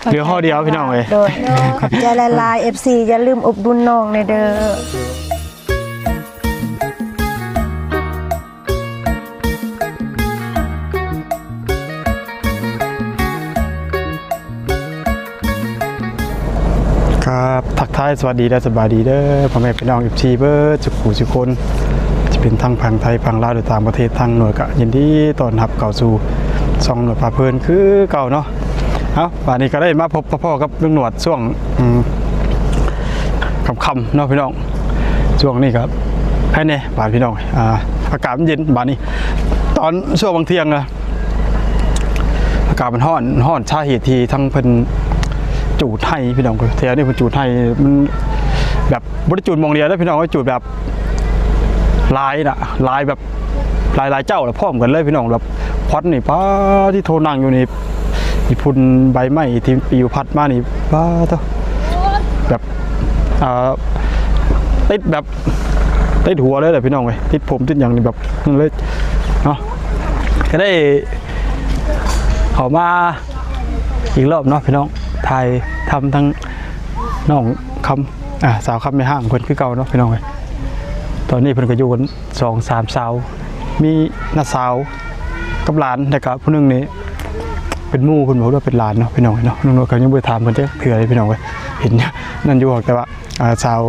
ເຫຼືອຫໍ່ດຽວພີ່ນ້ອງເອີຍ. ໂດຍ ຂອບໃຈຫຼາຍໆ ເອັຟຊີ ຢ່າລືມອຸດໜູນນ້ອງແດ່ເດີ. ຄັບ ທັກທາຍສະຫວັດດີ ແລະ ສະບາຍດີເດີ ພໍ່ແມ່ພີ່ນ້ອງ ເອັຟຊີ ເບິດສຸຂູສຸຄົນ ຈະເປັນທັງຝັ່ງໄທ ຝັ່ງລາວ ຫຼື ຕ່າງປະເທດ ທາງໜ່ວຍກະຍິນດີຕ້ອນຮັບເຂົ້າສູ່ຊ່ອງໜ່ວຍພາເພີນຄືເກົ່າເນາະ. ເອົາ ບາດນີ້ກະໄດ້ມາພົບມາພໍ້ກັບລຸງໜວດຊ່ວງ ອືມ ຄ່ຳໆ ເນາະພີ່ນ້ອງ. ຊ່ວງນີ້ກະໃຫ້ແດ່ບາດພີ່ນ້ອງ ອາ ອາກາດມັນເຢັນບາດນີ້ ຕອນຊ່ວງບາງທ່ຽງນະ ອາກາດມັນຮ້ອນ ຮ້ອນ ສາເຫດທີ່ທັງເພິ່ນຈູດໄຮ່ພີ່ນ້ອງ ແຖວນີ້ເພິ່ນຈູດໄຮ່ ມັນແບບບໍ່ໄດ້ຈູດໝ່ອງດຽວເດີພີ່ນ້ອງ ຈູດແບບຫຼາຍນະ ຫຼາຍແບບຫຼາຍໆເຈົ້າລະພ້ອມກັນເລີຍພີ່ນ້ອງ. ແບບຄວັນນີ້ ປາດ ທີ່ໂທ ນັ່ງຢູ່ນີ້ ອີ່ຝຸ່ນໃບໄມ້ທີ່ປິວພັດມານີ້ ປາດໂທ້ ແບບ ອ່າ ຕິດແບບ ຕິດຫົວເລີຍແຫຼະພີ່ນ້ອງເອີຍ ຕິດຜົມຕິດຫຍັງນີ້ແບບນັ້ນເລີຍເນາະ. ກະໄດ້ເຂົ້າມາອີກລອບເນາະພີ່ນ້ອງ ຖ່າຍທຳທັງນ້ອງຄຳ ອ່າ ສາວຄຳແມ່ຮ້າງເພິ່ນຄືເກົ່າເນາະພີ່ນ້ອງເອີຍ. ຕອນນີ້ເພິ່ນກະຢູ່ກັນສອງສາມສາວ ມີນ້າສາວກັບຫຼານ ແລ້ວກະຜູ້ໜຶ່ງນີ້ເປັນໝູ່ເພິ່ນ ບໍ່ຮູ້ວ່າເປັນຫຼານເນາະພີ່ນ້ອງເນາະ. ນ້ອງໆ ກະຍັງບໍ່ໄດ້ຖາມເພິ່ນຈັກເທື່ອເລີຍພີ່ນ້ອງເອີຍ ເຫັນນັ້ນຢູ່ ແຕ່ວ່າ ອ່າ ສາວ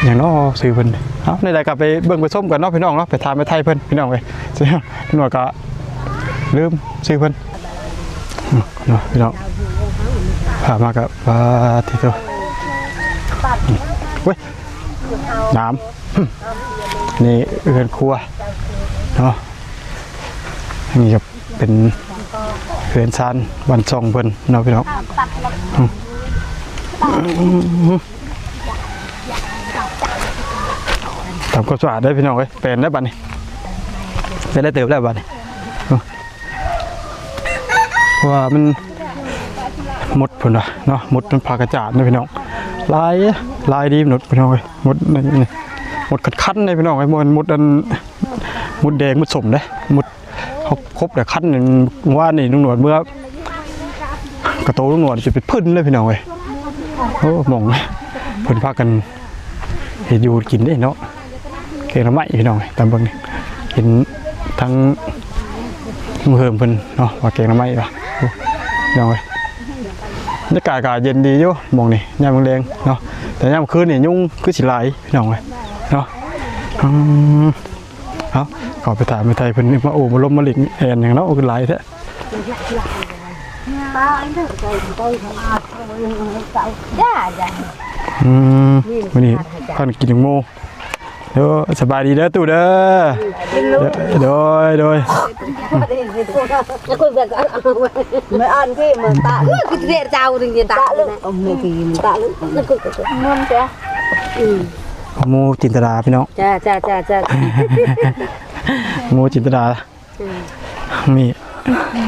ຫຍັງເນາະຊື່ເພິ່ນ. ເອົາ ແນວໃດກະໄປເບິ່ງໄປຊົມກັນເນາະພີ່ນ້ອງເນາະ ໄປຖາມໄປໄທເພິ່ນພີ່ນ້ອງເອີຍ. ນ້ອງໆ ກະລືມຊື່ເພິ່ນເນາະພີ່ນ້ອງ. ພາມາກະ ປາດ ທີ່ໂຕ ໂອ້ຍ ງາມ. ນີ້ເຮືອນຄົວເນາະ ອັນນີ້ກະເປັນເຮືອນຊານບ້ານຊ່ອງເພິ່ນເນາະພີ່ນ້ອງ. ອືມ ທຳຄວາມສະອາດເດີພີ່ນ້ອງເອີຍ ແປນແລ້ວບາດນີ້ ເປັນໄດ້ເຕີບແລ້ວບາດນີ້. ເພາະວ່າມັນມົດເພິ່ນວ່າເນາະ ມົດມັນພາກະຈາດເນາະພີ່ນ້ອງ ຫຼາຍ ຫຼາຍດີມົດພີ່ນ້ອງເອີຍ. ມົດນີ້ ມົດຄັນໆ ເດ້ພີ່ນ້ອງເອີຍ ບໍ່ແມ່ນມົດອັນ ມົດແດງມົດສົ້ມເດ້ ມົດເຮົາຄົບແລ້ວຄັນ. ວານນີ້ລຸງໜວດເມືອກະໂຕລຸງໜວດຈະເປັນຜື່ນເລີຍພີ່ນ້ອງເອີຍ. ໂອ້ ໝ່ອງເພິ່ນພາກັນເຮັດຢູ່ກິນເດ້ເນາະ. ແກງໜໍ່ໄມ້ພີ່ນ້ອງ ຕາມເບິ່ງນີ້ ເຫັນທັງລຸງເຮີມເພິ່ນເນາະ ວ່າແກງໜໍ່ໄມ້ວ່າ ໂອ້ ພີ່ນ້ອງເອີຍ. ບັນຍາກາດກະເຢັນດີຢູ່ໝ່ອງນີ້ ຍາມແລງໆ ເນາະ ແຕ່ຍາມຄືນນີ້ຍຸງຄືຊິຫຼາຍພີ່ນ້ອງເອີຍເນາະ. ອືມ ເອົາ ເຂົ້າໄປຖາມແມ່ໄທເພິ່ນ ມາໂອ້ມາລົມມາຫຼິ້ນແອ່ນຫຍັງເນາະ ຄືຫຼາຍແທ້. ອືມ ມື້ນີ້ພາກັນກິນໝູ່. ໂດຍ ສະບາຍດີເດີຕູ້ເດີ. ໂດຍ ໂດຍ ໂດຍ ໝູ່ຈິນຕະດາພີ່ນ້ອງ. ຈ້າ ຈ້າ ຈ້າ ຈ້າ ໝູ່ຈິນຕະດາ. ອືມ ມີ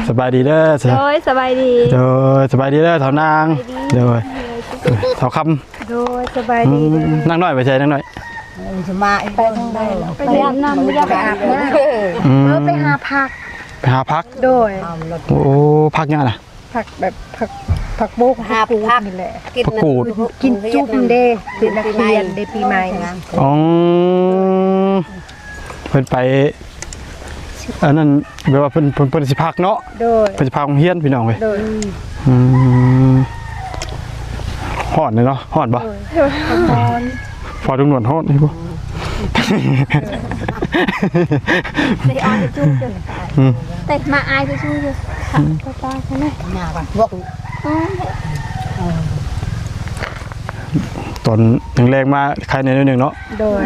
ສະບາຍດີເດີ. ໂດຍ ສະບາຍດີ. ໂດຍ ສະບາຍດີເດີ ທ້າວນາງ. ສະບາຍດີ. ໂດຍ ທ້າວຄຳ. ໂດຍ ສະບາຍດີເດີ. ອືມ ນາງນ້ອຍໄປໃສ ນາງນ້ອຍ? ເອີ ສະບາຍ ໄປທາງໃດ? ໄປອາບນ້ຳ ຢາກໄປອາບນ້ຳ. ອືມ ເອີ ໄປຫາຜັກ ໄປຫາຜັກ. ໂດຍ. ໂອ້ ຜັກຫຍັງນະ? ຜັກແບບ ຜັກ ຜັກບົກ ຫາຜັກ ຜັກກູດນີ້ແຫຼະ ກິນ ຜັກກູດ ກິນຈຸ້ມເດ້ ເປັນນັກຮຽນເດ້ ປີໃໝ່. ອໍ ເພິ່ນໄປ ອັນນັ້ນ ແບບວ່າເພິ່ນ ເພິ່ນ ເພິ່ນຊິພັກເນາະ. ໂດຍ ເພິ່ນຊິພັກໂຮງຮຽນພີ່ນ້ອງເອີຍ. ໂດຍ ອືມ ຮ້ອນເນາະ ຮ້ອນບໍ່? ໂດຍ ຮ້ອນ ພໍລຸງໜວດຮ້ອນຢູ່ບໍ່? ໄດ້ອ້ອນຈຸ້ມເດີ ອືມ ແຕ່ມາອາຍຈຸ້ມເດີ ອືມ ຕາຕາຊັ້ນນະ ໜ້າວ່າພວກ ອືມ ຕອນແລງໆມາໄຄແດ່ໜ້ອຍໜຶ່ງເນາະ. ໂດຍ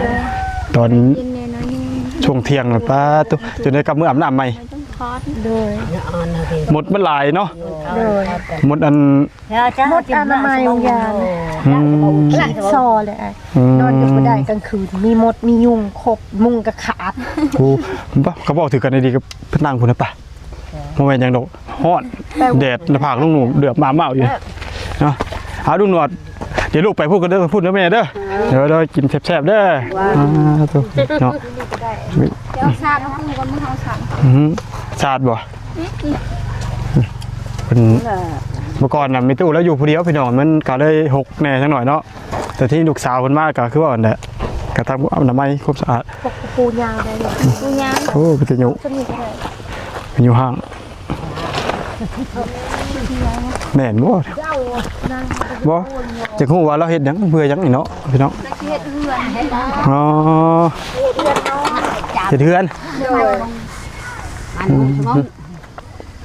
ຕອນເຢັນແດ່ໜ້ອຍໜຶ່ງ ຊ່ວງທ່ຽງນະ ປາດໂທ້ ຈົນໄດ້ກັບມື້ອາບນ້ຳໃໝ່. ໂດຍ ມົດມັນຫຼາຍເນາະ. ໂດຍ ມົດອັນ ມົດອະນາໄມ ຢານ ອືມ ຂີ້ຊໍແຫຼະ ອືມ ນອນຢູ່ບໍ່ໄດ້ກາງຄືນ ມີມົດມີຍຸງຄົບ ມຸ້ງກະຂາດ. ໂອ້ ບໍ່ ກະເວົ້າຖືກກັນດີໆ ກະໄປນັ່ງພຸ້ນນະປະ. ບໍ່ແມ່ນຫຍັງດອກ ຮ້ອນ ແດດໜ້າຜາກລຸງໜວດເດືອບມາເມົາຢູ່ເນາະ. ເອົາ ລຸງໜວດ ດຽວລູກໄປພຸ້ນກັນເດີ ພຸ້ນເດີແມ່ເດີ. ເດີໆ ກິນແຊບໆເດີ. ອ່າ ໂທ້ເນາະ ດຽວສາດເອົາປຸ້ງກ່ອນ ມື້ເຮົາສາດ ອືຮຶ ສາດບໍ່? ອືມ ເພິ່ນ ເມື່ອກ່ອນນະ ແມ່ຕູ້ລາວຢູ່ຜູ້ດຽວ ພີ່ນ້ອງ ມັນກໍເລີຍຮົກແດ່ຈັກໜ້ອຍເນາະ. ແຕ່ທີ່ລູກສາວເພິ່ນມາກໍຄືວ່າຫັ້ນແຫຼະ ກໍທຳອະນາໄມຄວາມສະອາດ. ປູຍາວໄດ້ ປູຍາວ. ໂອ້ ເປັນຕາຍຸ ຕົວນີ້ກໍໄດ້ ເປັນຍຸຮ້າງ. ແມ່ນບໍ່? ບໍ່ ຈະຮູ້ວ່າລາວເຮັດຫຍັງ ເພື່ອຫຍັງນີ້ເນາະ ພີ່ນ້ອງ. ເຮັດເຮືອນ. ອໍ ເຮັດເຮືອນ. ໂດຍ.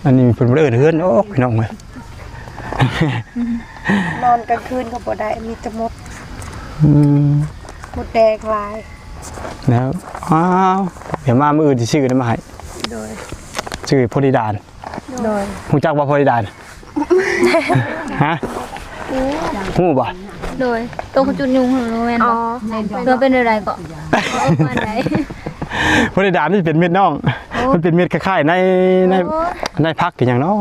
ອັນນີ້ເພິ່ນບໍ່ໄດ້ເອີ້ນເຮືອນດອກ ພີ່ນ້ອງເອີຍ. ນອນກາງຄືນກໍບໍ່ໄດ້ ມີແຕ່ມົດ. ອືມ ມົດແດງຫຼາຍ. ແລ້ວ ອ້າວ ດຽວມາມື້ອື່ນຊິຊື້ນຳມາໃຫ້. ໂດຍ. ຊື້ໂພລິດານ. ໂດຍ. ຮູ້ຈັກບໍ່ໂພລິດານ? ຮະ? ຮູ້ບໍ່? ໂດຍ. ໂຕຄືຈຸດຍຸງຫັ້ນແມ່ນບໍ່? ອໍ ເປັນແນວໃດເກາະ? ປະມານໃດ? ໂພລິດານນີ້ເປັນເມັດນ້ອງ. ໂອ້ ມັນເປັນເມັດຄ້າຍໆ ໃນ ໃນ ໂອ້ ໃນຜັກອີຫຍັງເນາະ?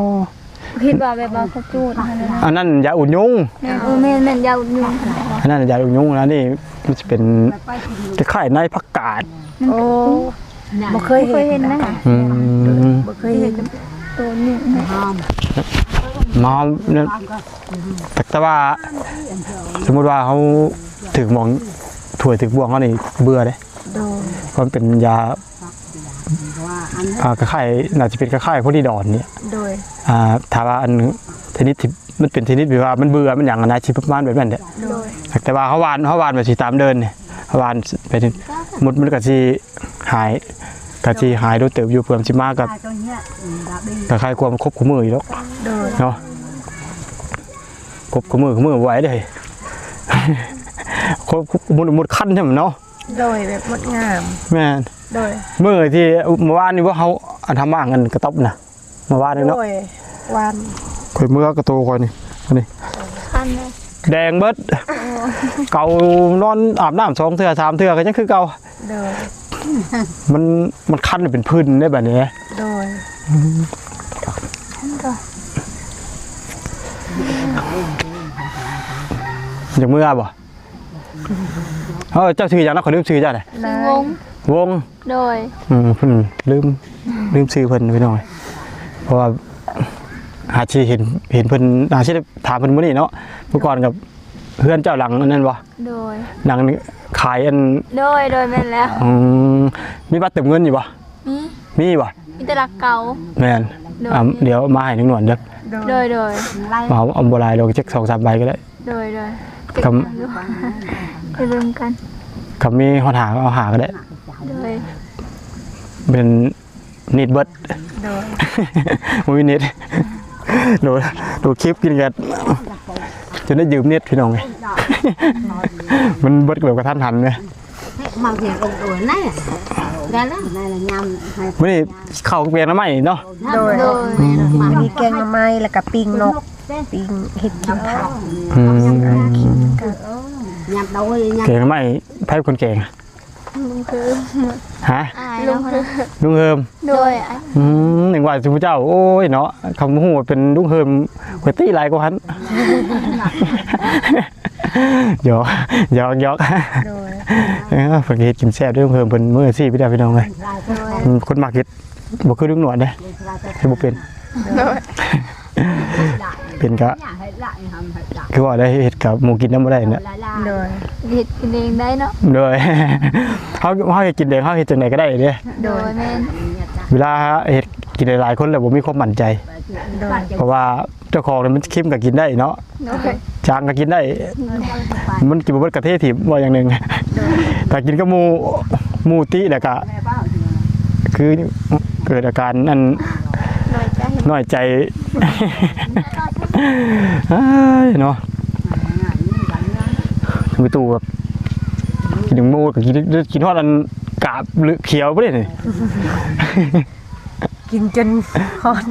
ຄິດວ່າແບບວ່າເຂົາຈູດຫັ້ນນະ. ອັນນັ້ນຢາອຸດຍຸງ. ແມ່ນ ເອີ ແມ່ນ ແມ່ນຢາອຸດຍຸງ. ອັນນັ້ນຢາອຸດຍຸງ ອັນນີ້ມັນຊິເປັນຄ້າຍໆ ໃນຜັກກາດ. ໂອ້ ບໍ່ເຄີຍເຫັນນະ. ອືມ ບໍ່ເຄີຍເຫັນໂຕນີ້ນະ. ມາ ແຕ່ວ່າສົມມຸດວ່າເຮົາຖືກໝ່ອງຖ້ວຍຖືກບ່ວງເຮົານີ້ເບື່ອເດ້. ໂດຍ. ເພາະມັນເປັນຢາ ອ່າ ຄ້າຍໆ ໜ້າຈະເປັນຄ້າຍໆ ໂພລິດອນນີ້. ໂດຍ. ອ່າ ຖ້າວ່າອັນຊະນິດທີ່ມັນເປັນຊະນິດທີ່ວ່າມັນເບື່ອມັນຫຍັງນະ ຊິປະມານແບບນັ້ນແຫຼະ. ໂດຍ. ແຕ່ວ່າເຮົາຫວ່ານ ເຮົາຫວ່ານໄປຊິຕາມເດີ່ນນີ້ ເຮົາຫວ່ານໄປໝົດ ມັນກໍຊິຫາຍ ກໍຊິຫາຍໂດນເຕີບຢູ່. ເພື່ອມັນຊິມາກໍ ກໍຄ້າຍຄວາມຄົບຄູ່ມື້ຢູ່ດອກ. ໂດຍ. ເນາະ ຄົບຄູ່ມື້ ຄູ່ມື້ບໍ່ໄຫວເດ້. ຄົບ ໝົດ ໝົດຄັນຊັ້ນເນາະ. ໂດຍ. ແບບງົດງາມ. ແມ່ນ. ໂດຍ. ມື້ທີ່ ເມື່ອວານນີ້ບໍ່ ເຮົາອັນທຳມາເງິນກະຕັບນະ ເມື່ອວານນີ້ເນາະ. ໂດຍ. ວານ ຂ້ອຍເມືອກະໂຕຂ້ອຍນີ້ ອັນນີ້ ຄັນເລີຍ ແດງເບິດ. ໂອ້ ເກົ່ານອນອາບນ້ຳສອງເທື່ອສາມເທື່ອກໍຍັງຄືເກົ່າ. ໂດຍ. ມັນ ມັນຄັນເປັນພື້ນໄດ້ບາດນີ້. ໂດຍ. ອືມ ຢາກເມືອບໍ່? ເອີ ເຈົ້າຊື່ຫຍັງນະ? ຂ້ອຍລືມຊື່ເຈົ້າເດ້. ຊື່ວົງ. ວົງ. ໂດຍ. ອືມ ເພິ່ນລືມ ລືມຊື່ເພິ່ນພີ່ນ້ອງ ເພາະວ່າຫາຊິເຫັນ ເຫັນເພິ່ນ ຫາຊິໄດ້ຖາມເພິ່ນມື້ນີ້ເນາະ. ເມື່ອກ່ອນກັບເຮືອນເຈົ້າຫຼັງອັນນັ້ນບໍ່? ໂດຍ. ຫຼັງຂາຍອັນ ໂດຍ ໂດຍ ແມ່ນແລ້ວ. ອືມ ມີບັດເຕີມເງິນຢູ່ບໍ່? ມີ. ມີບໍ່? ມີແຕ່ຫຼັກເກົ່າ. ແມ່ນ. ໂດຍ. ອ່າ ດຽວມາໃຫ້ໜຶ່ງໜວນເດີ. ໂດຍ ໂດຍ. ເອົາ ເອົາບໍ່ຫຼາຍດອກ ຈັກສອງສາມໃບກໍໄດ້. ໂດຍ ໂດຍ. ຄຳ ໄປເບິ່ງກັນ ຄຳມີຮອດຫ້າກໍເອົາຫ້າກໍໄດ້. ໂດຍ. ເປັນເນັດເບິດ. ໂດຍ. ບໍ່ມີເນັດ ໂດດ ໂດດຄລິບກິນກັນ ຈົນໄດ້ຢືມເນັດພີ່ນ້ອງເອີຍ. ມັນເບິດແບບກະທັນຫັນເດ້. ມາພຽງອົງໂຕນະ ໄດ້ລະ ໄດ້ລະຍາມ. ມື້ນີ້ເຂົ້າແກງໜໍ່ໄມ້ເນາະ. ໂດຍ. ໂດຍ. ອືມ ມີແກງໜໍ່ໄມ້ ແລ້ວກະປີ້ງນົກ ປີ້ງເຫັດກິນເຜົາ. ອືມ ຍາມເຮົາ ແກງໜໍ່ໄມ້ ໃຜເປັນຄົນແກງ? ລຸງເຮີມ. ຮະ? ລຸງເຮີມ. ລຸງເຮີມ. ໂດຍ. ອືມ ຍັງວ່າຊິຜູ້ເຈົ້າ ໂອ້ຍເນາະ ຄຳຮູ້ວ່າເປັນລຸງເຮີມ ຂ້ອຍຕິຫຼາຍກວ່າຫັ້ນ. ຢອກ ຢອກ ຢອກ. ໂດຍ. ເອີ ເພິ່ນກໍເຮັດກິນແຊບເດ້ ເພິ່ນ ເພິ່ນມືອາຊີບເດ້ພີ່ນ້ອງເອີຍ. ໂດຍ. ອືມ ຄົນມັກເຮັດ ບໍ່ຄືລຸງໜວດເດ້ ເຮັດບໍ່ເປັນ. ໂດຍ. ເປັນກະ ຄືວ່າໄດ້ເຮັດກັບໝູ່ກິນນຳບໍ່ໄດ້ນະ. ໂດຍ. ເຮັດກິນເອງໄດ້ເນາະ. ໂດຍ. ເຮົາ ເຮົາເຮັດກິນເອງ ເຮົາເຮັດຈັ່ງໃດກໍໄດ້ເດ້. ໂດຍ ແມ່ນ. ເວລາເຮັດກິນຫຼາຍໆຄົນແລ້ວບໍ່ມີຄວາມໝັ້ນໃຈ. ໂດຍ. ເພາະວ່າ ເຈົ້າຂອງນີ້ມັນເຄັມກໍກິນໄດ້ເນາະ. ໂດຍ. ຈາງກໍກິນໄດ້. ໂດຍ. ມັນກິນບໍ່ເບິດກໍເທຖິ້ມ ເວົ້າຢ່າງໜຶ່ງ. ໂດຍ. ຖ້າກິນກັບໝູ່ ໝູ່ຕິແລ້ວກໍຄືເກີດອາການອັນ ນ້ອຍໃຈ ນ້ອຍໃຈ. ເອີຍເນາະ ໄປຕູ້ແບບ ກິນໝູ່ກໍກິນ ກິນຮອດອັນກາບເຫຼືອຂຽວບໍ່ໄດ້ນີ້. ກິນຈົນຮອດ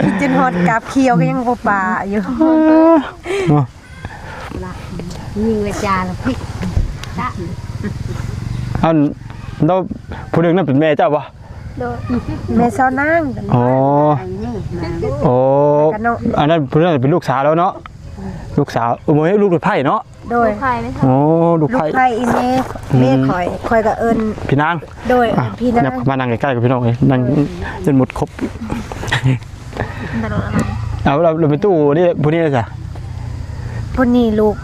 ກິນຈົນຮອດກາບຂຽວກໍຍັງບໍ່ປາຢູ່. ເອີ ເນາະ ຍິງລະຈາລະພິກ. ອັນ ແລ້ວຜູ້ໜຶ່ງນັ້ນເປັນແມ່ເຈົ້າບໍ່? ໂດຍ. ແມ່ຊາວນາງ. ອໍ ໂອ້ ອັນນັ້ນຜູ້ນັ້ນເປັນລູກສາວແລ້ວເນາະ. ລູກສາວ ເອີ ບໍ່ແມ່ນ ລູກໃພ້ເນາະ. ໂດຍ. ລູກໃຜແມ່ນ? ໂອ້ ລູກໃພ້ ລູກໃພ້ອີ່ແມ່ ອືມ ແມ່ຂ້ອຍ ຂ້ອຍກໍເອີ້ນພີ່ນາງ. ໂດຍ. ອ່ະ ພີ່ນາງ ມານັ່ງໃກ້ໆກັບພີ່ນ້ອງເອີຍ ນັ່ງ ໂດຍ ຈົນໝົດຄົບ. ເອົາ ແລ້ວ ແລ້ວແມ່ຕູ້ນີ້ ຜູ້ນີ້ລະຊະ? ຜູ້ນີ້ລູກ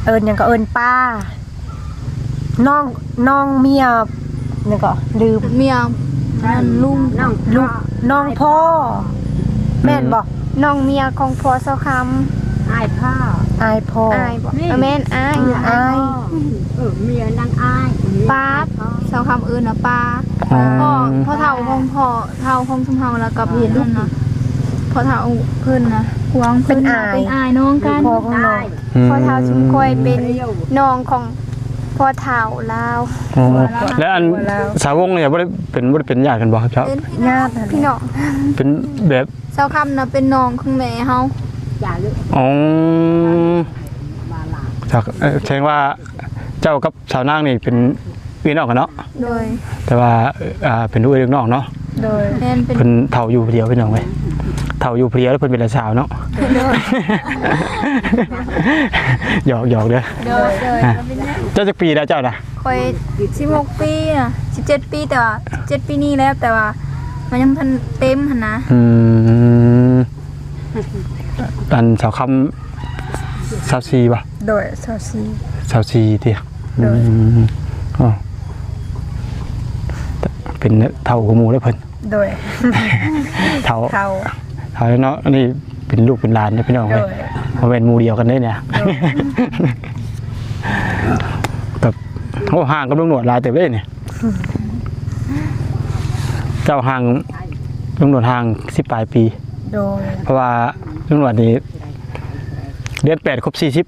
ເອີ້ນຫຍັງກໍເອີ້ນປ້າ ນ້ອງ ນ້ອງເມຍ ຫຍັງກໍລືມ ເມຍ ນັ້ນລຸງ ນ້ອງ ລູກ ນ້ອງພໍ່ ແມ່ນບໍ່? ອືມ ນ້ອງເມຍຂອງພໍ່ເຊົາຄຳ ອ້າຍພໍ່ ອ້າຍພໍ່ ອ້າຍບໍ່? ແມ່ນ ເອີ ແມ່ນ ອ້າຍ ອ້າຍ ເອີ ເມຍນາງອ້າຍ ປ້າ ເຊົາຄຳເອີ້ນວ່າປ້າ ອໍ ພໍ່ ພໍ່ເຖົ້າຂອງພໍ່ເຖົ້າຂອງຊຸມເຮົາ ແລ້ວກໍເປັນນັ້ນນະ ພໍ່ເຖົ້າເພິ່ນນະ ຜົວຂອງເພິ່ນນະ ເປັນອ້າຍ ເປັນອ້າຍນ້ອງກັນ ພໍ່ຂອງນ້ອງ ອືມ ພໍ່ເຖົ້າຊຸມຂ້ອຍເປັນນ້ອງຂອງພໍ່ເຖົ້າລາວ ອໍ ແລ້ວອັນ ສາວົງນີ້ບໍ່ໄດ້ເປັນ ບໍ່ໄດ້ເປັນຍາດກັນບໍ່? ເປັນຍາດ ພີ່ນ້ອງ ເປັນແບບ ສາວຄຳນະເປັນນ້ອງຂອງແມ່ເຮົາ ອໍ ສາວ ເອີ ແສດງວ່າເຈົ້າກັບສາວນາງນີ້ເປັນເອື້ອຍນ້ອງກັນເນາະ? ໂດຍ ແຕ່ວ່າ ອ່າ ເປັນລູກເອື້ອຍລູກນ້ອງເນາະ? ໂດຍ ແມ່ນ ເປັນ ເພິ່ນເຖົ້າຢູ່ຜູ້ດຽວ ພີ່ນ້ອງເອີຍ ເຖົ້າຢູ່ຜູ້ດຽວ ແລ້ວເພິ່ນເປັນຫຼານສາວເນາະ? ໂດຍ ຫຍອກ ຫຍອກເດີ ໂດຍ ໂດຍ ອ່າ ເຈົ້າຈັກປີແລ້ວເຈົ້ານະ? ຂ້ອຍສິບຫົກປີນະ ສິບເຈັດປີ ແຕ່ວ່າສິບເຈັດປີນີ້ແລ້ວ ແຕ່ວ່າມັນຍັງບໍ່ທັນເຕັມຫັ້ນນະ ອືມ ອັນສາວຄຳຊາວສີ່ບໍ່? ໂດຍ ຊາວສີ່ ຊາວສີ່ຕິ? ໂດຍ ອືມ ອໍ ເປັນເຖົ້າກວ່າໝູ່ເດ້ເພິ່ນ ໂດຍ ເຖົ້າ ເຖົ້າ ເຖົ້າເນາະ ອັນນີ້ເປັນລູກເປັນຫຼານເດ້ພີ່ນ້ອງເອີຍ ໂດຍ ບໍ່ແມ່ນໝູ່ດຽວກັນເດ້ນີ້ ໂດຍ ແບບ ໂອ້ ຫ່າງກັບລຸງໜວດຫຼາຍເຕີບເດ້ນີ້ ເຈົ້າຫ່າງ ລຸງໜວດຫ່າງສິບປາຍປີ ໂດຍ ເພາະວ່າລຸງໜວດນີ້ເດືອນແປດຄົບສີ່ສິບ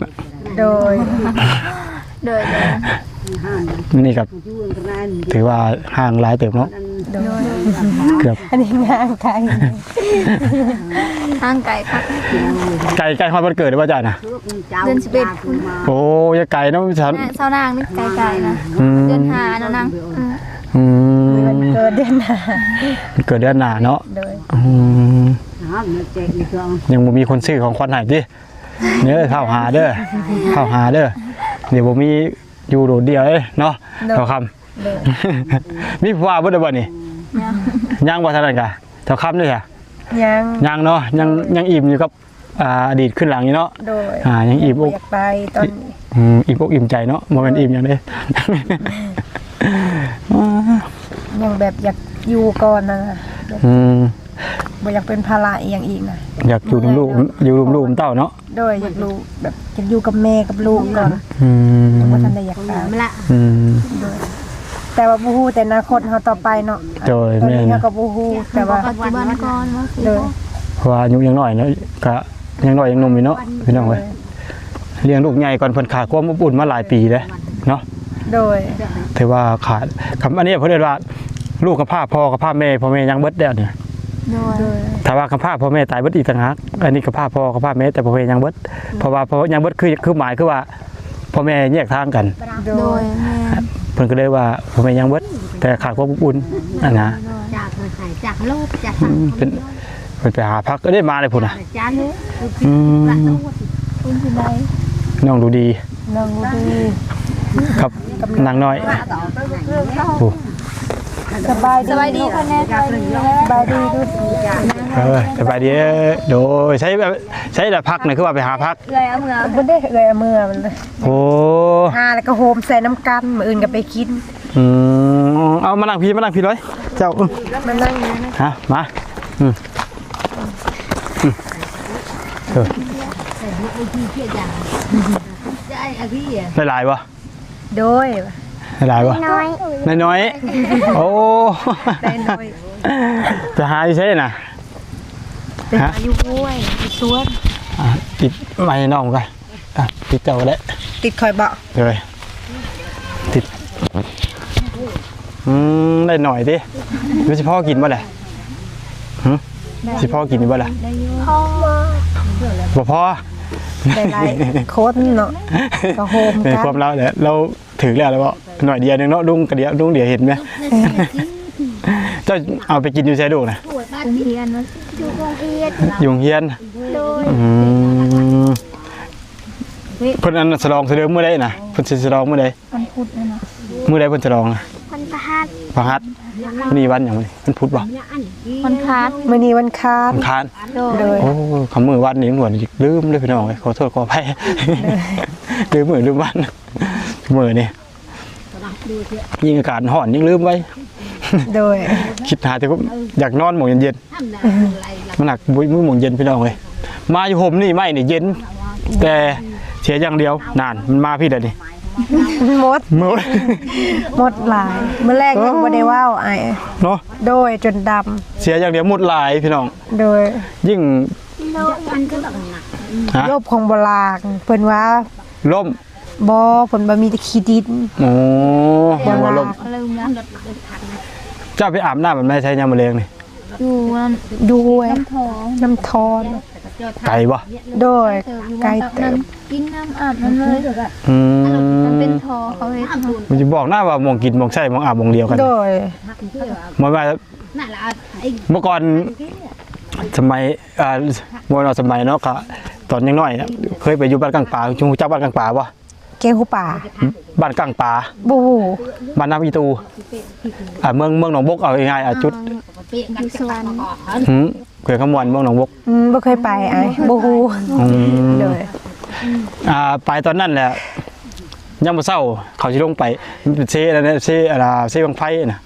ໂດຍ ໂດຍ ໂດຍ ນີ້ກໍຖືວ່າຫ່າງຫຼາຍເຕີບເນາະ ໂດຍ ເກືອບ ອັນນີ້ຫ່າງໄກ ຫ່າງໄກຄັກ ໃກ້ ໃກ້ຮອດວັນເກີດແລ້ວບໍ່ເຈົ້ານະ? ເດືອນສິບເອັດ ໂອ້ ຢ່າໄກເນາະ ຊາວ ຊາວນາງນີ້ໃກ້ໆນະ ອືມ ເດືອນຫ້າເນາະນາງ ອືມ ອືມ ເກີດເດືອນໜ້າ ເກີດເດືອນໜ້າເນາະ ໂດຍ ອືມ ຍັງບໍ່ມີຄົນຊື້ຂອງຂວັນໃຫ້ຕິ? ເດີ ທ້າວຫາເດີ ທ້າວຫາເດີ ດຽວບໍ່ມີ ຢູ່ໂດດດ່ຽວເດ້ເນາະ ໂດຍ ທ້າວຄຳ ໂດຍ ມີຜູ້ບ່າວເບິດແລ້ວບໍ່ນີ້? ຍັງ ຍັງບໍ່ ທາງນັ້ນກະ ທ້າວຄຳເດ້ຊະ? ຍັງ ຍັງເນາະ ຍັງ ໂດຍ ຍັງອີ່ມຢູ່ກັບ ອ່າ ອະດີດຄືນຫຼັງຢູ່ເນາະ ໂດຍ ອ່າ ຍັງອີ່ມອົກ ບໍ່ຢາກໄປຕອນນີ້ ອືມ ອີ່ມອົກອີ່ມໃຈເນາະ ບໍ່ແມ່ນອີ່ມຫຍັງເດ້ ຍັງແບບຢາກຢູ່ກ່ອນນະ ອືມ ບໍ່ຢາກເປັນພາລະອີ່ຫຍັງອີກນະ ຢາກຢູ່ນຳລູກ ຢູ່ນຳລູກນຳເຕົ້າເນາະ ໂດຍ ຢາກຢູ່ແບບ ຢາກຢູ່ກັບແມ່ກັບລູກກ່ອນ ອືມ ຍັງບໍ່ທັນໄດ້ຢາກໄປ ອືມ ໂດຍ ແຕ່ວ່າບໍ່ຮູ້ແຕ່ອະນາຄົດເຮົາຕໍ່ໄປເນາະ ໂດຍ ຕອນນີ້ ແມ່ນ ເຮົາກໍບໍ່ຮູ້ ແຕ່ວ່າປັດຈຸບັນກ່ອນວ່າ ໂດຍ ເພາະວ່າອາຍຸຍັງນ້ອຍເນາະ ກະຍັງນ້ອຍຍັງໜຸ່ມຢູ່ເນາະ ພີ່ນ້ອງເອີຍ ໂດຍ ລ້ຽງລູກໃຫຍ່ກ່ອນ ເພິ່ນຂາດຄວາມອົບອຸ່ນມາຫຼາຍປີແລ້ວເນາະ ໂດຍ ຖືວ່າຂາດ ຄຳ ອັນນີ້ເພິ່ນເອີ້ນວ່າ ລູກກະພາພໍ່ກະພາແມ່ ພໍ່ແມ່ຍັງເບິດແລ້ວນີ້ ໂດຍ ໂດຍ ຖ້າວ່າກະພາພໍ່ແມ່ຕາຍເບິດອີກຕ່າງຫາກ ອັນນີ້ກະພາພໍ່ກະພາແມ່ ແຕ່ພໍ່ແມ່ຍັງເບິດ ອືມ ເພາະວ່າພໍ່ຍັງເບິດ ຄື ຄືໝາຍຄືວ່າ ພໍ່ແມ່ແຍກທາງກັນ ໂດຍ ໂດຍ ແມ່ນ ເພິ່ນກໍເລີຍວ່າພໍ່ແມ່ຍັງເບິດ ແຕ່ຂາດຄວາມອົບອຸ່ນ ອັນນະ ຈາກ ຈາກໂລກ ຈາກ ອືມ ເປັນ ເພິ່ນໄປຫາພັກ ເອີ ມາເລີຍພຸ້ນນະ ອືມ ນ້ອງດູດີ ນ້ອງດູດີ ກັບນາງນ້ອຍ ໂອ້ ສະບາຍດີ ສະບາຍດີ ສະບາຍດີ ເອີ ສະບາຍດີ ໂດຍ ໃສ ໃສລະພັກນີ້ ຄືວ່າໄປຫາພັກ ເອື້ອຍເອົາເມືອ ເພິ່ນເດ້ ເອື້ອຍເອົາເມືອ ມັນເດ້ ໂອ້ ຫາແລ້ວກໍໂຮມໃສ່ນຳກັນ ມື້ອື່ນກໍໄປກິນ ອືມ ເອົາມານັ່ງພີ້ ມານັ່ງພີ້ເລີຍ ເຈົ້າ ມານັ່ງ ຮະ ມາ ອືມ ອືມ ເອີ ຫຼາຍໆບໍ່? ໂດຍ ຫຼາຍໆບໍ່? ນ້ອຍໆ ນ້ອຍໆ ໂອ້ ນ້ອຍໆ ໄປຫາຢູ່ໃສນະ? ໄປຫາຢູ່ຫ້ວຍ ຢູ່ສວນ ອ່າ ຕິດໄມນ້ອງກ່ອນ ອ່ະ ຕິດເຈົ້າກໍໄດ້ ຕິດຂ້ອຍບໍ່? ໂດຍ ຕິດ ອືມ ໄດ້ໜ້ອຍຕິ ມັນຊິພໍກິນບໍ່ແຫຼະ? ຫຶ ຊິພໍກິນຢູ່ບໍ່ລະ? ບໍ່ພໍ ໄດ້ຫຼາຍຄົນເນາະ ກໍໂຮມກັນ ແມ່ນຄວາມລາວແຫຼະ ລາວຖືກແລ້ວ ແລ້ວບໍ່? ໜ້ອຍດຽວໜຶ່ງເນາະ ລຸງກະດຽວ ລຸງດຽວເຫັນແມະ ເຈົ້າເອົາໄປກິນຢູ່ໃສລູກນະ? ໂຮງຮຽນ ຢູ່ໂຮງຮຽນ ໂດຍ ອືມ ເພິ່ນອັນສະຫຼອງສະເຫຼີມມື້ໃດນະ? ເພິ່ນຊິສະຫຼອງມື້ໃດ? ວັນພຸດນີ້ນະ ມື້ໃດເພິ່ນສະຫຼອງນະ? ວັນພະຫັດ ພະຫັດ ມື້ນີ້ວັນຫຍັງ? ມື້ນີ້ວັນພຸດບໍ່? ວັນຄານ. ມື້ນີ້ວັນຄານ. ວັນຄານ. ໂດຍ. ໂດຍ. ໂອ້ ຄຳມື້ວັນນີ້ ຕຳຫຼວດລືມເລີຍພີ່ນ້ອງເອີຍ ຂໍໂທດຂໍອະໄພ ລືມມື້ລືມວັນ ມື້ນີ້ ຍິ່ງອາກາດຮ້ອນຍິ່ງລືມໄວ. ໂດຍ. ຄິດຫາແຕ່ຢາກນອນໝ່ອງເຢັນໆ ມັນຫາກບໍ່ມີໝ່ອງເຢັນພີ່ນ້ອງເອີຍ. ມາຢູ່ຮົ່ມນີ້ໄມ້ນີ້ເຢັນ ແຕ່ເສຍຢ່າງດຽວ ນັ້ນ ມັນມາພີ້ແລ້ວນີ້ ໝົດ ໝົດ ໝົດຫຼາຍ. ມື້ແລກຍັງບໍ່ໄດ້ເວົ້າອ້າຍເນາະ. ໂດຍ. ຈົນດຳ ເສຍຢ່າງດຽວ ໝົດຫຼາຍພີ່ນ້ອງ. ໂດຍ. ຍິ່ງ ຮະ? ລົບຂອງບໍ່ລາງ ເພິ່ນວ່າ ລົ້ມ. ບໍ່ ເພິ່ນວ່າມີແຕ່ຂີ້ດິນ. ໂອ້ ບໍ່ລາງ ບໍ່ລົ້ມ. ເຈົ້າໄປອາບນ້ຳແບບໃດໃສຍາມມື້ແລງນີ້? ຢູ່ນັ້ນ ຢູ່ຫ້ວຍ ນ້ຳທອ ນ້ຳທອນ. ໄກບໍ່? ໂດຍ ໄກເຕີບ. ກິນນ້ຳອາບນ້ຳເລີຍ. ອືມ ມັນເປັນທໍ່ເຂົາເຮັດ. ມັນຊິບອກນະວ່າໝ່ອງກິນ ໝ່ອງໃຊ້ ໝ່ອງອາບ ໝ່ອງດຽວກັນ. ໂດຍ. ໝາຍວ່າ ເມື່ອກ່ອນ ສະໄໝ ເອີ ບໍ່ວ່າສະໄໝເນາະ ກະຕອນຍັງນ້ອຍ ເຄີຍໄປຢູ່ບ້ານກາງປາ. ຮູ້ຈັກບ້ານກາງປາບໍ່? ແກ້ງຫູປາ. ບ້ານກາງປາ. ບໍ່ຮູ້. ບ້ານນ້ຳອີຕູ. ອ່າ ເມືອງ ເມືອງໜອງບົກ ເອົາງ່າຍໆ ອ່າ ຈຸດ ຢູ່ສະຫວັນ. ຫືມ ແຂວງຄຳມ່ວນ ເມືອງໜອງບົກ. ອືມ ບໍ່ເຄີຍໄປອ້າຍ ບໍ່ຮູ້. ອືມ ໂດຍ. ອ່າ ໄປຕອນນັ້ນແຫຼະ ຍາມມື້ເຊົ້າເຂົາຊິລົງໄປ ມັນເປັນເຊ ອັນນັ້ນເຊ ອັນນ່າ ເຊບັ້ງໄຟນະ.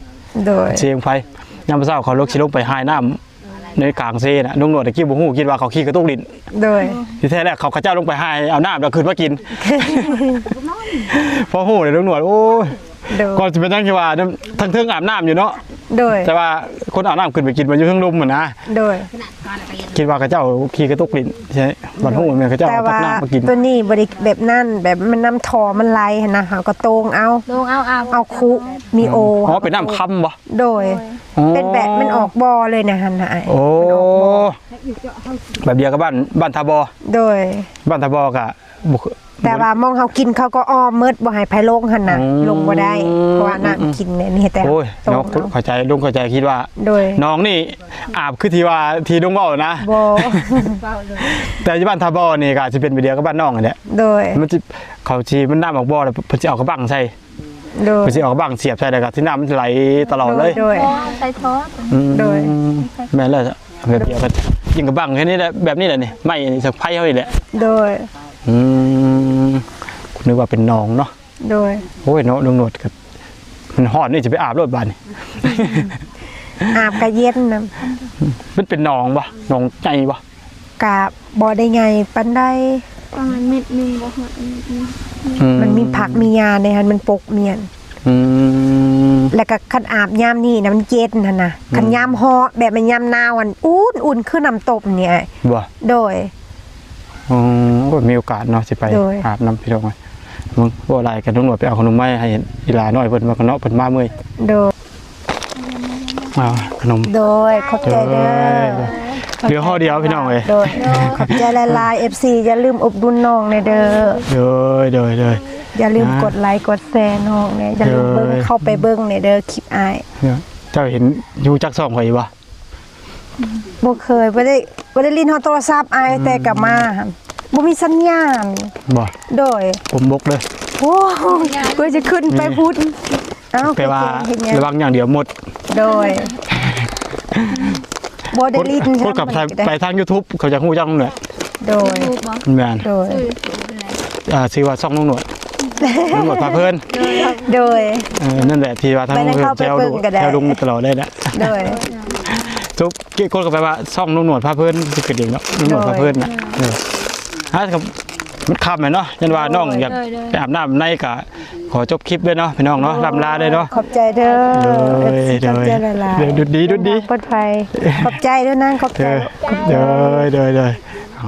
ໂດຍ. ເຊບັ້ງໄຟ ຍາມມື້ເຊົ້າເຂົາລົງ ຊິລົງໄປຫາຍນ້ຳ ໃນກາງເຊນະ ລຸງໜວດຕະກີ້ບໍ່ຮູ້ ຄິດວ່າເຂົາຂີ່ກະຕຸກຫຼິ້ນ. ໂດຍ. ທີ່ແທ້ແລ້ວເຂົາ ເຂົາເຈົ້າລົງໄປຫາເອົານ້ຳແລ້ວຂຶ້ນມາກິນ. ພໍຮູ້ເລີຍລຸງໜວດ ໂອ້ຍ. ໂດຍ. ກ່ອນຊິເປັນຫຍັງຄືວ່າ ທັງເທິງອາບນ້ຳຢູ່ເນາະ. ໂດຍ. ແຕ່ວ່າຄົນເອົານ້ຳຂຶ້ນໄປກິນ ມັນຢູ່ເທິງລຸ່ມຫັ້ນນະ. ໂດຍ. ຄິດວ່າເຂົາເຈົ້າຂີ່ກະຕຸກຫຼິ້ນ ໃຊ່ ບັດຮູ້ແມ່ນເຂົາເຈົ້າເອົາຕັກນ້ຳມາກິນ. ແຕ່ວ່າໂຕນີ້ບໍ່ໄດ້ແບບນັ້ນ ແບບມັນນ້ຳທໍ່ມັນໄຫຼຫັ້ນນະ ເຮົາກໍໂຕ່ງເອົາ ໂຕ່ງເອົາ ເອົາ ເອົາຄຸມີໂອ. ອໍ ເປັນນ້ຳຄຳບໍ່? ໂດຍ. ອໍ ເປັນແບບມັນອອກບໍ່ເລີຍນະຫັ້ນນະອ້າຍ. ໂອ້ ມັນອອກບໍ່ ແບບດຽວກັບບ້ານ ບ້ານທ່າບໍ່. ໂດຍ. ບ້ານທ່າບໍ່ກະບໍ່ ແຕ່ວ່າໝ່ອງເຮົາກິນເຂົາກໍອ້ອມໝົດ ບໍ່ໃຫ້ໃຜລົງຫັ້ນນະ. ອືມ ລົງບໍ່ໄດ້ ເພາະວ່ານ້ຳກິນນີ້ມີແຕ່ ໂອ້ຍ ເນາະ ເຂົ້າໃຈ ລຸງເຂົ້າໃຈ ຄິດວ່າ. ໂດຍ. ນ້ອງນີ້ອາບຄືທີ່ວ່າທີ່ລຸງເວົ້ານະ. ບໍ່ ແຕ່ຢູ່ບ້ານທ່າບໍ່ນີ້ກໍຊິເປັນແບບດຽວກັບບ້ານນ້ອງຫັ້ນແຫຼະ. ໂດຍ. ມັນຊິ ເຂົາຊິ ມັນນ້ຳອອກບໍ່ແລ້ວ ເພິ່ນຊິເອົາກະບັ້ງໃສ່. ໂດຍ. ເພິ່ນຊິເອົາບັ້ງສຽບໃສ່ ແລ້ວກໍຊິນ້ຳໄຫຼຕະຫຼອດເລີຍ. ໂດຍ ໂດຍ. ອືມ ໃສ່ທໍ່. ໂດຍ. ແມ່ນແລ້ວ ແບບດຽວກັນ ຍິງກະບັ້ງແຄ່ນີ້ແຫຼະ ແບບນີ້ແຫຼະນີ້ ໄມ້ສັກໄຟເຮົານີ້ແຫຼະ. ໂດຍ. ອືມ ນຶກວ່າເປັນໜອງເນາະ. ໂດຍ. ໂອ້ຍເນາະ ລຸງໜວດກໍ ມັນຮ້ອນນີ້ ຊິໄປອາບໂລດບາດນີ້. ອາບກະເຢັນນຳ. ມັນເປັນໜອງບໍ່? ໜອງໃຫຍ່ບໍ່? ກະບໍ່ໄດ້ໃຫຍ່ປານໃດ ປະມານເມັດໜຶ່ງ ບໍ່ຮອດເມັດໜຶ່ງ. ອືມ ມັນມີຜັກມີຫຍ້າໃນຫັ້ນ ມັນປົກມ້ຽນ. ອືມ ແລ້ວກະຄັນອາບຍາມນີ້ນະ ມັນເຢັນຫັ້ນນະ. ອືມ ຄັນຍາມຮ້ອນ ແບບແມ່ນຍາມໜາວຫັ້ນ ອຸ່ນໆ ຄືນ້ຳຕົ້ມນີ້ອ້າຍ. ບໍ່? ໂດຍ. ອໍ ໂອ້ຍ ມີໂອກາດເນາະ ຊິໄປ ໂດຍ ອາບນ້ຳພີ່ນ້ອງ. ເບິ່ງ ເວົ້າຫຼາຍກັນ ລຸງໜວດໄປເອົາຂະໜົມມາໃຫ້ອີຫຼ້ານ້ອຍເພິ່ນ ວ່າເນາະ ເພິ່ນມາເມື່ອຍ. ໂດຍ. ອ່າ ຂະໜົມ. ໂດຍ ຂອບໃຈເດີ. ໂດຍ ເຫຼືອຫໍ່ດຽວພີ່ນ້ອງເອີຍ. ໂດຍ ຂອບໃຈຫຼາຍໆ ເອັຟຊີ ຢ່າລືມອຸດໜູນນ້ອງແດ່ເດີ. ໂດຍ ໂດຍ ໂດຍ. ຢ່າລືມ ອ່າ ກົດໄລກົດແຊນ້ອງແດ່ ຢ່າລືມເບິ່ງ ໂດຍ ເຂົ້າໄປເບິ່ງແດ່ເດີ ຄລິບອ້າຍ. ເຈົ້າເຫັນ ຮູ້ຈັກຊ່ອງຂ້ອຍຢູ່ບໍ່? ບໍ່ເຄີຍ ບໍ່ໄດ້ ບໍ່ໄດ້ຫຼິ້ນຮອດໂທລະສັບອ້າຍ. ອືມ ແຕ່ກໍມາ ບໍ່ມີສັນຍານ. ບໍ່? ໂດຍ. ຜົມບົກເດີ. ໂອ້ ເພື່ອຈະຂຶ້ນໄປພຸ້ນ. ອ້າວ ແປວ່າ ລະວັງຢ່າງດຽວໝົດ. ໂດຍ. ບໍ່ໄດ້ຫຼິ້ນ ຄົນ ຄົນກັບໄປທາງ YouTube ເຂົາຈະຮູ້ຈັກແຫຼະ. ໂດຍ. ແມ່ນ. ໂດຍ. ຊື່ ອ່າ ຊື່ວ່າຊ່ອງລຸງໜວດ ລຸງໜວດພາເພີນ. ໂດຍ. ເອີ ນັ້ນແຫຼະທີ່ວ່າທາງລຸງແຊວ ແຊວລຸງຕະຫຼອດເລີຍແຫຼະ. ໂດຍ. ທຸກຄົນກໍແປວ່າຊ່ອງລຸງໜວດພາເພີນ ຄືເປັນເອງເນາະ ລຸງໜວດພາເພີນນະ. ໂດຍ. ເອີ ອ່າ ມັນຄ່ຳແລ້ວເນາະ ຍັນວ່ານ້ອງຢາກ ໂດຍ ໂດຍ ໄປອາບນ້ຳໃນ ກະຂໍຈົບຄລິບເລີຍເນາະ ພີ່ນ້ອງເນາະ. ໂດຍ. ລ່ຳລາເລີຍເນາະ. ຂອບໃຈເດີ. ໂດຍ ເອັຟຊີ ໂດຍ ຂອບໃຈຫຼາຍໆ. ໂດຍ ດຸດດີ ດຸດດີ. ປອດໄພ ຂອບໃຈເດີນາງ ຂອບໃຈ. ໂດຍ ໂດຍ ໂດຍ.